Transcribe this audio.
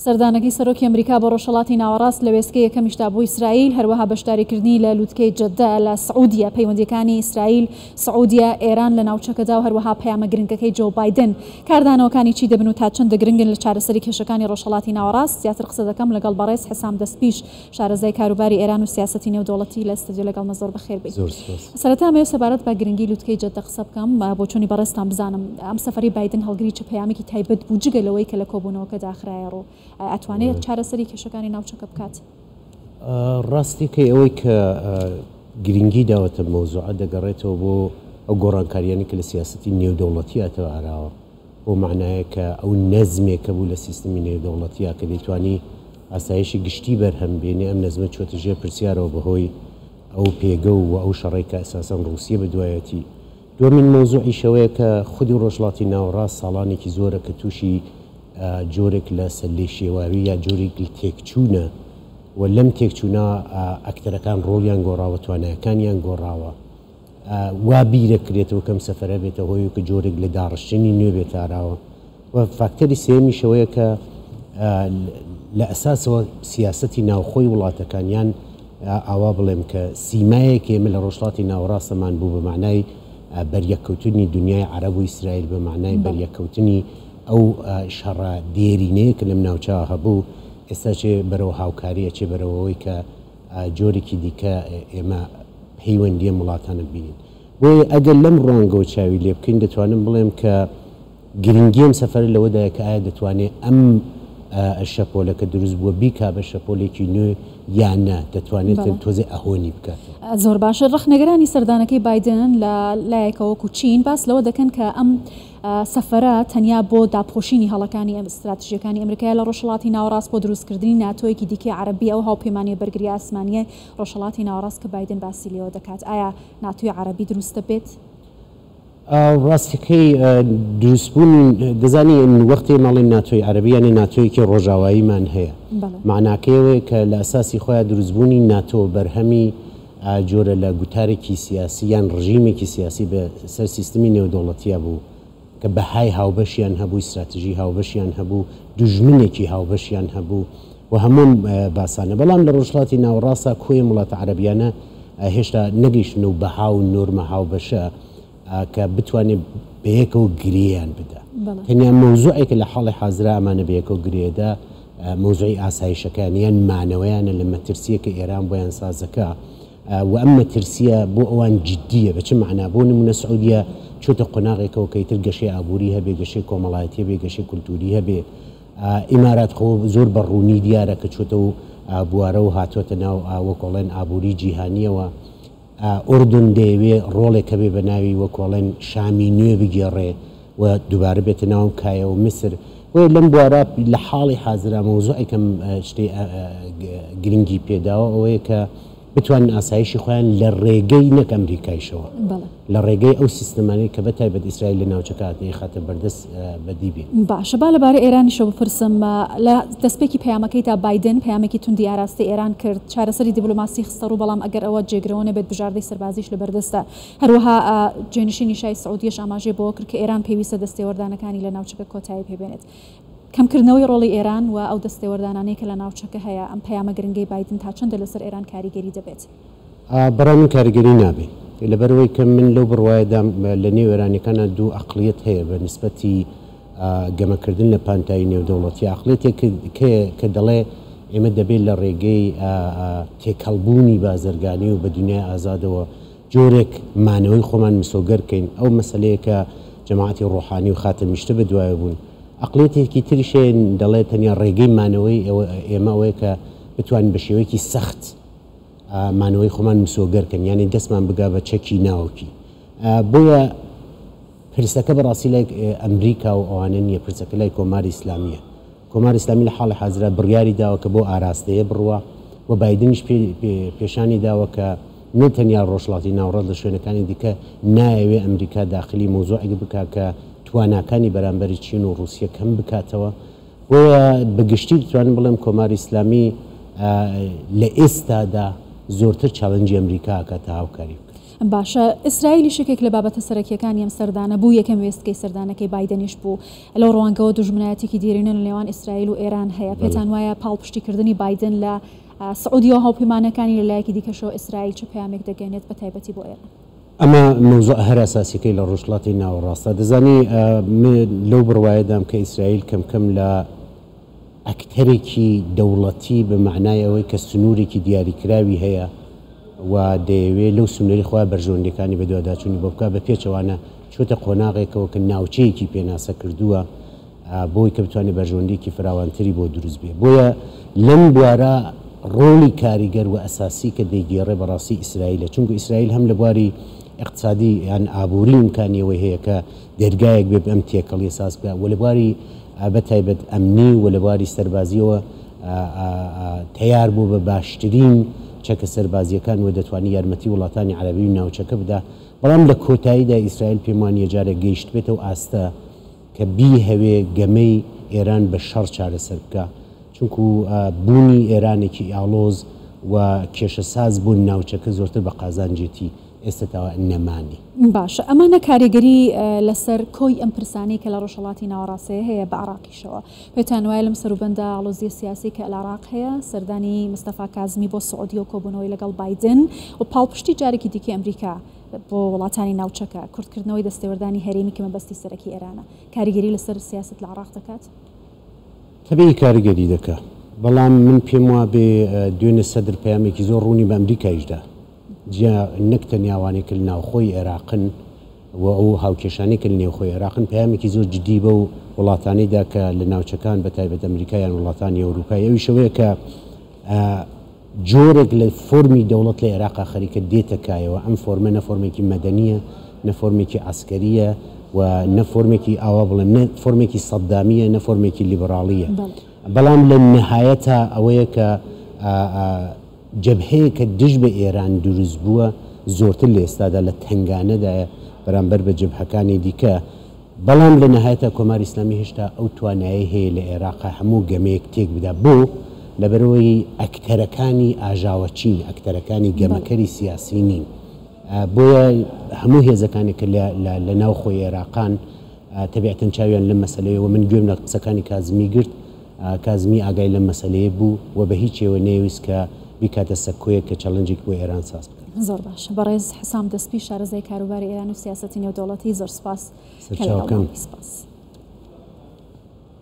سەردانەکەی سەرۆکی ئەمریکا بۆ ڕۆژهەڵاتی ناوەڕاست لە وێستگەی یەکەمیشدا بۆ ئیسرائیل، هەروەها بەشداریکردنی لە لوتکەی جەدە لە سعودیە، پەیوەندییەکانی ئیسرائیل، سعودیە، ئێران لە ناوچەکەدا و هەروەها پەیامە گرنگەکەی جۆو بایدن، کاردانەوەکانی چی دەبن و تا چەندە گرنگن لە چارەسەری کێشەکانی ڕۆژهەڵاتی ناوەڕاست؟ زیاتر قسە دەکەم لەگەڵ بەڕێز حەسام دەستپیش، شارەزای کاروباری ئێران و سیاسەتی نێودەوڵەتی لە ستۆدیۆ لەگەڵمە زۆر بەخێر بێی. زۆر سوپاس. سەرەتا ئەمەوێ سەبارەت بە گرنگی لوتکەی جەدە قسە بکەم، بۆچوونی بەڕێزتان بزانم ئەم سەفەرەی بایدن هەڵگری چ پەیامێکی تایبەت بوو جگە لەوەی کە لە کۆبوونەوەکەدا خرایە ڕوو؟ ئایا ئەتوانێت چارەسەری کێشەکانی ناوچەکە بکات؟ ڕاستیەکەی ئەوەی کە گرنگی داوەتە مەوزوعە دەگەڕێتەوە بۆ ئەو گۆڕانکاریانەی کە لە سیاسەتی نێودەوڵەتی هاتەوە ئاراوە. بەو مەعنایە کە ئەو نەزمێک کە بوو لە سیستمی نێودەوڵەتیا کە دەیتوانی ئاسایشی گشتی بەرهەم بێنێ، ئەم نەزمە چۆتە ژێر پرسیارەوە بە هۆی ئەو پێگە و ئەو شەڕەی کە ئەساسەن ڕووسیە بە دوایەتی. دووەمین مەوزوعیش ئەوەیە کە خودی ڕۆژهەڵاتی ناوەڕاست ساڵانێکی زۆرە کە تووشی جۆرێک لە سەرلێشێواوی یا جۆرێک لە تێکچوونە و لەم تێکچوونە ئەکتەرەکان ڕۆڵیان گۆڕاوە، توانایەکانیان گۆڕاوە. وا بیرەکرێتەوە کە ئەم سەفەرە بێتە هۆی کە جۆرێک لە داڕشتنی نوێ بێتە ئاراوە و فاکتەری سێیەمیش ئەوەیە کە لە ئەساسەوە سیاسەتی ناوخۆی وڵاتەکان یان ئاوا بڵێم کە سیمایەک ئێمە لە ڕۆژهەڵاتی ناوەڕاستەمان بوو بە مەعنای بەریەککەوتنی دنیای عەرەب و ئیسرائیل بە مەعنای بەریەککەوتنی ئەو شەڕە دێرینەیە کە لەم ناوچە هەبوو ئێستا چێ بەرەو هاوکاری ئەچێ بەرەو ئەوەی کە جۆرێکی دیکە ئێمە پەیوەندی ئەم وڵاتانە ببینین. بۆیە ئەگەر لەم ڕوانگەوە چاوی لێ بکەین دەتوانم بڵێم کە گرنگی ئەم سەفەرە لەوەدایە کە ئایا دەتوانێ ئەم شەپۆلە کە دروست بووە بیکا بە شەپۆلێکی نوێ یان نا دەتوانێت تۆزێ ئەهۆنی بکاتەوە. زۆر باشە. ڕەخنەگرانی سەردانەکەی بایدن لە لایەکەوە وەکو چین باس لەوە دەکەن کە ئەم سەفەرە تەنیا بۆ داپۆشینی هەڵەکانی ستراتیژییەکانی ئەمریکایە لە ڕۆژهەڵاتی ناوەڕاست بۆ دروستکردنی ناتۆیەکی دیکەی عەرەبی، ئەو هاوپەیمانییە بەرگرییە ئاسمانییەی ڕۆژهەڵاتی ناوەڕاست کە بایدن باسی لێوە دەکات. ئایا ناتۆی عەرەبی دروست دەبێت؟ ڕاستەکەی دروستبوونی دەزانی وەختێ ئێمە ئەڵێین ناتۆی عەرەبی یانێ ناتۆیەکی ڕۆژاواییمان هەیە مەعناکەی ئەوەیە کە لە ئەساسی خۆیا دروستبوونی ناتۆ بەرهەمی جۆرە لە گوتارێکی سیاسی یان ڕژیمێکی سیاسی بە سەر سیستمی نێودەوڵەتیا بوو کە بەهای هاوبەشیان هەبوو، ئیستراتژی هاوبەشیان هەبوو، دوژمنێکی هاوبەشیان هەبوو و هەموو ئەم باسانە. بەڵام لە ڕۆژهەڵاتی ناوەڕاستدا کۆی ئەم وڵاتە عەرەبیانە هێشتا نەگەیشتنە و بەها و نۆرمە هاوبەشە کە بتوانێ بەیەکەوە گرێیان بدا. تەنیا مەوزوعێک لە حاڵی حازرا ئەمانە بەیەکەوە گرێدا مەوزوعی ئاسایشەکەیان یان مانەوەیانە لە مەترسییە کە ئێران بۆیان سازەکا و ئەم مەترسییە بۆ ئەوان جدییە بە چ مەعنا بۆ نموونە سعودیە چۆتە قۆناغێکەوە کە ئیتر گەشەی ئابووری هەبێ گەشەی کۆمەڵایەتی هەبێ گەشەی کولتووری هەبێ ئیمارات خۆ زۆر بە ڕوونی دیارە کە چۆتە و بوارە و هاتۆتە ناو وەکۆڵێن ئابووری جیهانییەوە ئوردن دەیەوێ ڕۆڵێک هەبێ بە ناوی وەک ئەڵێن شامی نوێ بگێڕێ و دووبارە بێتە ناو ئەم کایە و میسر. بۆیە لەم بوارە لە حاڵی حازرا مەوزوعێک ئەم شتەی گرنگی پێ داوە ئەوەیە کە بتوانن ئاسایشی خۆیان لە ڕێگەی نەک ئەمریکایشەوە لە ڕێگەی ئەو سیستەمانەی کە بە تایبەت ئیسرائیل لە ناوچەکە دەیخاتە بەردەست بەدی بێنن. باشە با لەبارەی ئێرانیشەوە بپرسم، لە دەستپێکی پەیامەکەیدا بایدن پەیامێکی توندی ئاراستەی ئێران کرد، چارەسەری دیبلۆماسی خستەڕوو، بەڵام ئەگەر ئەوە جێگرەوە نەبێت بژاردەی سەربازیش لەبەردەستە. هەروەها جێنشینی شای سعودیەش ئاماژەی بەوە کرد کە ئێران پێویستە دەستێوەردانەکانی لە ناوچەکە کۆتایی پێبێنێت. کەمکردنەوەی ڕۆڵی ئێران و ئەو دەستێوەردانانەی کە لە ناوچەکە هەیە، ئەم پەیامە گرنگەی بایدن تا چەندە لەسەر ئێران کاریگەری دەبێت؟ بەڕای من کاریگەری نابێ. لەبەرئەوەی کە من لەو بڕوایەدام لە نێو ئێرانیەکانا دوو ئەقڵیەت هەیە بە نسبەتی گەمەکردن لە پانتایی نێودەوڵەتی. ئەقڵیەتێک هەیە کە دەڵێ ئێمە دەبێ لە ڕێگەی تێکەڵبوونی بازرگانی و بە دنیای ئازادەوە جۆرێک مانەوەی خۆمان مسۆگەر کەین. ئەو مەسەلەیە کە جەماعەتی ڕۆحانی و خاتەمیشتە بە دوایە بوون. ئەقڵیەتێکی تریش هەیە دەڵێ تەنیا ڕێگەی مانەوەی ئێمە ئەوەیە کە بتوانین بە شێوەیەکی سەخت مانەوەی خۆمان مسۆگەر کەن یانی دەستمان بگا بە چەکی ناوکی. بۆیە پرسەکە بەڕاستی لای ئەمریکا و ئەوانە نییە، پرسەکە لای کۆماری ئیسلامییە. کۆماری ئیسلامی لە حاڵی حازرا بڕیاری داوە کە بەو ئاراستەیە بڕوا و بایدنیش پێشانی داوە کە نە تەنیا ڕۆژهەڵاتی ناوەڕاست لە شوێنەکانی دیکە نایەوێ ئەمریکا داخلی مەوزوعێک بکا کە تواناکانی بەرامبەری چین و ڕووسیە کەم بکاتەوە. بۆیە بە گشتی دەتوانم بڵێم کۆماری ئیسلامی لە ئێستادا زۆرتر challenge ی ئەمریکا ئەکات تا هاوکاری بکات. باشە ئیسرائیلیش یەکێک لە بابەتە سەرەکییەکانی ئەم سەردانە بوو، یەکەم وێستگەی سەردانەکەی بایدنیش بوو. لەو ڕوانگەوە دوژمنایەتیکی دێرینە لە نێوان ئیسرائیل و ئێران هەیە. پێتان وایە پاڵپشتیکردنی بایدن لە سعودیە و هاوپەیمانەکانی لە لایەکی دیکەشەوە ئیسرائیل چ پەیامێک دەگەیەنێت بە تایبەتی بۆ ئێران؟ ئەمە مەوزوعە هەرە ئەساسیەکەی لە ڕۆژهەڵاتی ناوەڕاستە. دەزانی من لەو بڕوایەدام کە ئیسرائیل کەم کەم لە ئەکتەرێکی دەوڵەتی بە مەعنای ئەوەی کە سنوورێکی دیاریکراوی هەیە و دەیەوێ لەو سنوورەی خۆیا بەرژەوەندیەکانی بەدواداچوونی بۆ بکا، بە پێچەوانە چۆتە قۆناغێکەوە کە ناوچەیەکی پێناسە کردووە بۆی کە بتوانێ بەرژەوەندیەکی فراوانتری بۆ دروست بێ. بۆیە لەم بوارە ڕۆڵی کاریگەر وئەساسی کە دەیگێڕێ بەڕاستی ئیسرائیلە، چونکو ئیسرائیل هەم لە بواری ئیقتسادی یان ئابووری ئیمکانی ئەوەی هەیە کە دەرگایەک بێ ئەم تێکەڵیە ساز بکا و لە بواری بە تایبەت ئەمنی و لە بواری سەربازیەوە تەیار بووە بە باشترین چەکە سەربازیەکان و دەتوانی یارمەتی وڵاتانی عەرەبی و ناوچەکە بدا، بەڵام لە کۆتاییدا ئیسرائیل پێم وانیە جارێک گەیشتبێتە ئەو ئاستە کە بیهەوێ گەمەی ئێران بە شەڕ چارەسەر بکا، چونکو بوونی ئێرانێکی ئاڵۆز و کێشەساز بۆ ناوچەکە زۆرتر بە قازانجێتی ئێستا تا نەمانی. باشە ئەمانە کارێگەری لەسەر کۆی ئەم پرسانەی کە لە ڕۆژهەڵاتی ناوەڕاستەیە هەیە بە عێڕاقیشەوە؟ پێتان وایە لەم سەروبەندە ئاڵۆزییە سیاسیەی کە لە عێڕاق هەیە، سەردانی مستەفا کازمی بۆ سعودیە و کۆبوونەوەی لەگەڵ بایدن و پاڵپشتی جارێکی دیکەی ئەمریکا بۆ وڵاتانی ناوچەکە، کورتکردنەوەی دەستێوەردانی هەرێمی کە مەبەستی سەرەکی ئێرانە، کاریگەری لەسەر سیاسەت لە عێڕاق دەکات؟ تەبیعی کاریگەری دەکا، بەڵام من پێم وابێ دوێنێ سەدر پەیامێکی زۆر ڕوونی بە ئەمریکایش دا، جیا نەک تەنیا ئەوانەی کە لە ناوخۆی عێراقن و ئەو هاوکێشانەی کە لە نێوخۆی عێراقن، پەیامێکی زۆر جدی بەو وڵاتانەی دا کە لە ناوچەکان بە تایبەت ئەمریکا یان وڵاتانی ئەوروپای ئەویش ئەوەیە کە جۆرێک لە فۆرمی دەوڵەت لە عێراقا خەریکە دێتە کایەوە، ئەم فۆرمە نە فۆرمێکی مەدەنییە، نە فۆرمێکی عەسکەرییە و نە فۆرمێکی ئاوا بڵێم نە فۆرمێکی سەدامییە، نە فۆرمێکی لیبڕاڵییە. بەڵام لە نەهایەتا ئەوەیە کە جەبهەیەک کە دژ بە ئێران دروست بووە زۆرتر لە ئێستادا لە تەنگانەدایە بەرامبەر بە جەبهەکانی دیکە، بەڵام لە نەهایەتا کۆماری ئیسلامی هێشتا ئەو توانایەی هەیە لە ئێراقا هەموو گەمەیەک تێک بدا، بۆ؟ لەبەرئەوەی ئەکتەرەکانی ئاژاوەچین، ئەکتەرەکانی گەمەکەری سیاسی نین، بۆیە هەموو هێزەکانێک کە لە ناوخۆی ئێراقان تەبیعەتەن چاویان لەم مەسەلەیە و من گوێم لە قسەکانی کازمی گرت، کازمی ئاگای لەم مەسەلەیە بوو و بە هیچ شێوە نەیەویست کە بیکاتە سەکۆیەک کە challenge ێک بۆ ئێران ساز بکات. زۆر باشە بەڕێز حسام دەسپی شارەزای کاروباری ئێران و سیاسەتی نێودەوڵەتی زۆر سپاس کە لەگەڵمان سەرچاوەکان. بووی سپاس.